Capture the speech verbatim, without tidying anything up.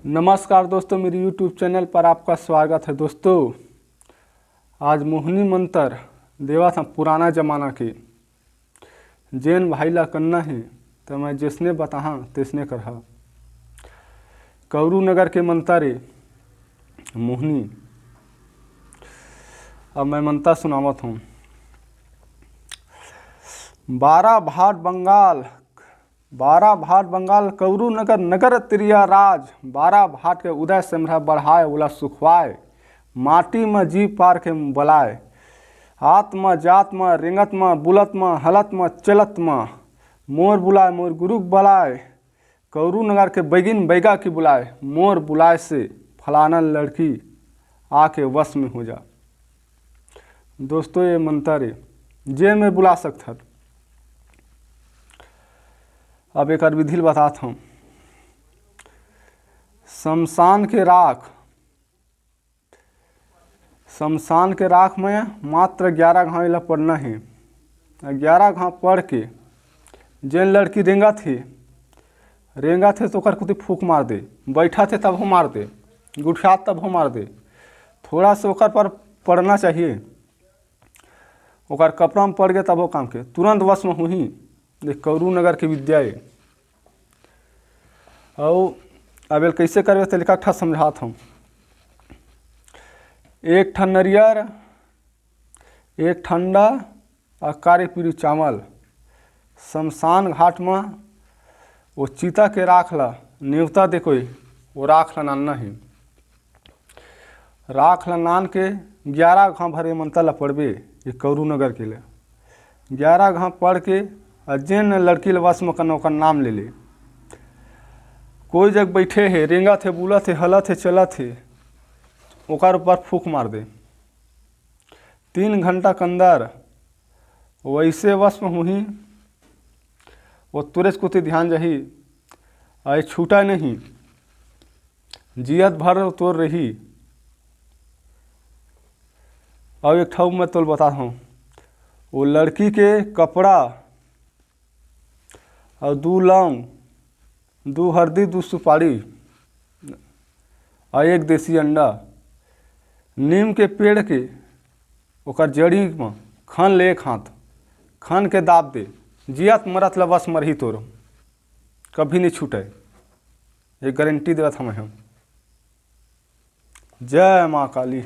नमस्कार दोस्तों, मेरे YouTube चैनल पर आपका स्वागत है। दोस्तों, आज मोहनी मंत्र देवत हँव पुराना जमाना के। जेन भाई ला करना हे त मैं जइसने बताहूँ तइसने करहा। कौरू नगर के मंत्र ए मोहनी। अब मैं मंत्र सुनावत हँव। बारा भाट बंगाल, बारा भाट बंगाल, कौरू नगर नगर तिरिया राज, बारा भाट के उदय सेमरा बढ़ाय, ओला सुखवाय, माटी म जीव पार के बलाय, आत म जात म रेंगत म बुलत म हलत म चलत म, मोर बुलाय मोर गुरु के बलाय, कौरू नगर के बैगिन बैगा के बुलाय, मोर बुलाय से फलाना लड़की आके वश में हो जा। दोस्तों, ये मंत्र ए जेन में बुला सकथन। अब एकर विधि ल बतात हँव। शमशान के राख, शमशान के राख में मात्र ग्यारह घाँव एला पड़ना हे। ग्यारह घाँव पड़ के जेन लड़की रेंगत हे, रेंगत हे त ओकर कोती फूँक मार दे, बइठत हे तभो मार दे, गोठियात तभो मार दे। थोड़ा से ओकर पर पड़ना चाहिए, ओकर कपड़ा में पड़ गे तभो काम के, तुरंत वश में होही। ये कौरू नगर के विद्या ए। अउ अब एला कइसे करबे तेला एक ठा समझात हँव। एक ठन नरियर, एक ठंडा अउ कारी पीरी चावल, शमशान घाट म ओ चिता के राख ल नेवता दे कोई, ओ राख ल नानना हे। राख ल नान के ग्यारह घाँव भर ए मंत्र ल पड़बे, ये कौरू नगर के ले। ग्यारह घाँव पड़ के अउ जेन लड़की ल वश म करना ओकर नाम ले ले। कोई जग बइठे हे, रेंगत हे, बुलत हे, हलत हे, चलत हे, ओकर ऊपर फूँक मार दे। तीन घंटा के अंदर वइसे वश में होही, ओ तुरेच कोती ध्यान जाही, अउ छूटा नहीं, जियत भर तोर रही। अउ एक ठा मैं तोला बतात हँव, ओ लड़की के कपड़ा अउ दू लौंग, दू हरदी, दू सुपारी अउ एक देसी अंडा, नीम के पेड़ के ओकर जड़ी म खन ले एक हाथ, खन के दाब दे, जियत मरत ल वश म रही तोर, कभी नइ छूटय, ये गारंटी देवत हँव मैं ह। जय माँ काली।